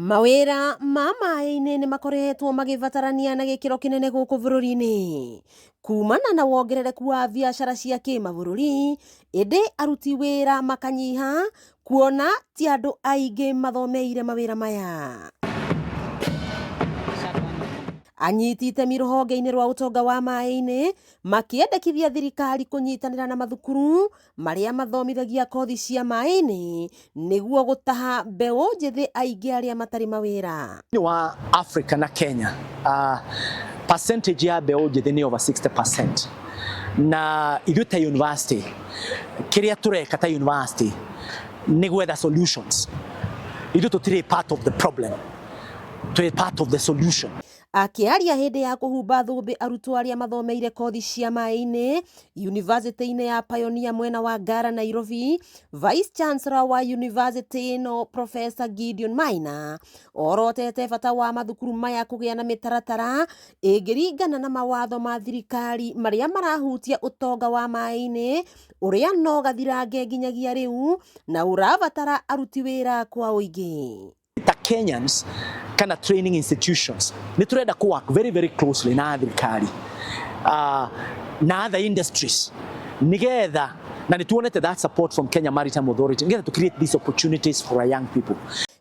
Mawĩra ma maĩ-inĩ nĩ makoretwo magĩbatarania na gĩkĩro kĩnene gũkũ bũrũri-inĩ kumana na wongerereku wa biacara cia kĩmabũrũri, ĩndĩ aruti wĩra makanyiha kuona ti andũ aingĩ mathomeire mawĩra maya. Anyiti itemi rũhonge-inĩ rwa ũtonga wa maĩ-inĩ makĩendekithia thirikari kũnyitanĩra na mathukuru marĩa mathomithagia kothi cia maĩ-inĩ nĩguo gũtaha mbeũ njĩthĩ aingĩ arĩa matarĩ mawĩra. Thĩinĩ wa Africa na Kenya percentage ya mbeũ njĩthĩ nĩ over 60% na ithuĩ ta university kĩrĩa tũreka ta university nĩ gwetha solutions. Ithuĩ tũtirĩ part of the problem, twĩ part of the solution. Akĩaria hĩndĩ ya kũhumba thũmbĩ arutwo arĩa mathomeire kothi cia maĩ-inĩ yunivasĩtĩ-inĩ ya Pioneer mwena wa Ngara Nairobi, Vice Chancellor wa yunivasĩtĩ ĩno Professor Gideon Maina orotete bata wa mathukuru maya kũgĩa na mĩtaratara ĩngĩringana na mawatho ma thirikari marĩa marahutia ũtonga wa maĩ-inĩ ũrĩa no gathirange nginyagia rĩu na ũrabatara aruti wĩra kwa ũingĩ. Ta Kenyans kana training institutions nĩ tũrenda kũ work very very closely na thirikari na other industries nigetha na nĩ tuonete that support from Kenya Maritime Authority nigetha to create these opportunities for our young people.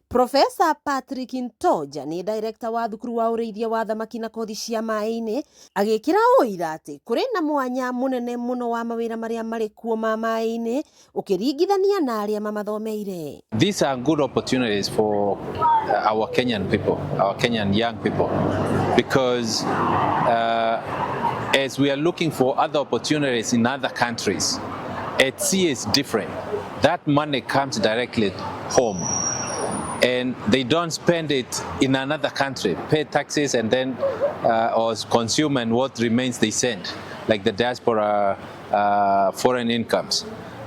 Professor Patrick Ntoja nĩ director wa thukuru wa ũrĩithia wa thamaki na kothi cia maĩ-inĩ agĩkĩra ũira atĩ kũrĩ na mwanya mũnene mũno wa mawĩra marĩa marĩ kuo ma maĩ-inĩ ũkĩringithania na arĩa mamathomeire. These are good opportunities for our Kenyan people, our Kenyan young people, because as we are looking for other opportunities in other countries, at sea is different. That money comes directly home and they don't spend it in another country, pay taxes and then or consume, and what remains they send, like the diaspora foreign incomes.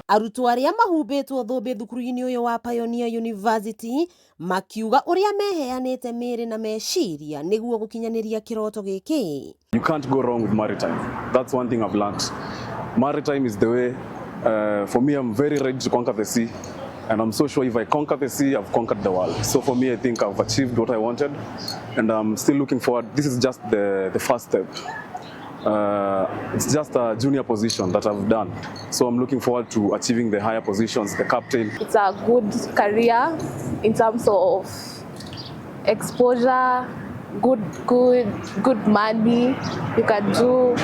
Arutwo arĩa mahumbĩtwo thũmbĩ thukuru-inĩ ũyũ wa Pioneer University makiuga ũrĩa meheanĩte mĩĩrĩ na meciria nĩguo gũkinyanĩria kĩroto gĩkĩ. You can't go wrong with maritime. That's one thing I've learned. Maritime is the way. For me, I'm very ready to conquer the sea. And I'm so sure if I conquer the sea, I've conquered the world. So for me, I think I've achieved what I wanted. And I'm still looking forward. This is just the first step. It's just a junior position that I've done. So I'm looking forward to achieving the higher positions, the captain. It's a good career in terms of exposure, good money you can do.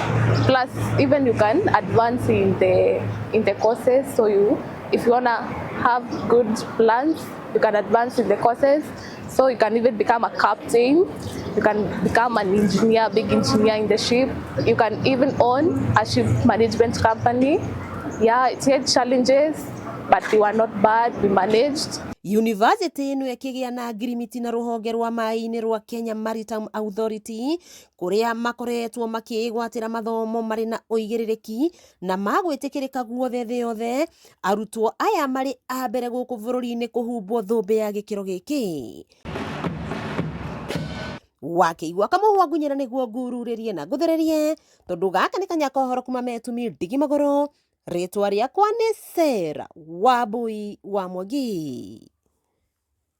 Plus, even you can advance in the courses. So if you wanna have good plans, you can advance in the courses. So you can even become a captain. You can become an engineer, big engineer in the ship. You can even own a ship management company. Yeah, it had challenges, but they were not bad. We managed. University ĩno ĩkĩgĩa na ngirimiti na rũhonge rwa maĩ-inĩ rwa Kenya Maritime Authority kũrĩa makoretwo makĩĩgwatĩra mathomo marĩ na ũigĩrĩrĩki na magwĩtĩkĩrĩka guothe thĩ yothe. Arutwo aya marĩ a mbere gũkũ bũrũri-inĩ kũhumbwo thũmbĩ ya gĩkĩro gĩkĩ. Wakĩigua kamũhwa ngunyĩra nĩguo ngururĩrie na ngũthererie tondũ gaka nĩ kanya kohoro kuma metumi ndigi magũrũ. Rĩtwa rĩakwa nĩ Sarah Wambui wa Mwangi.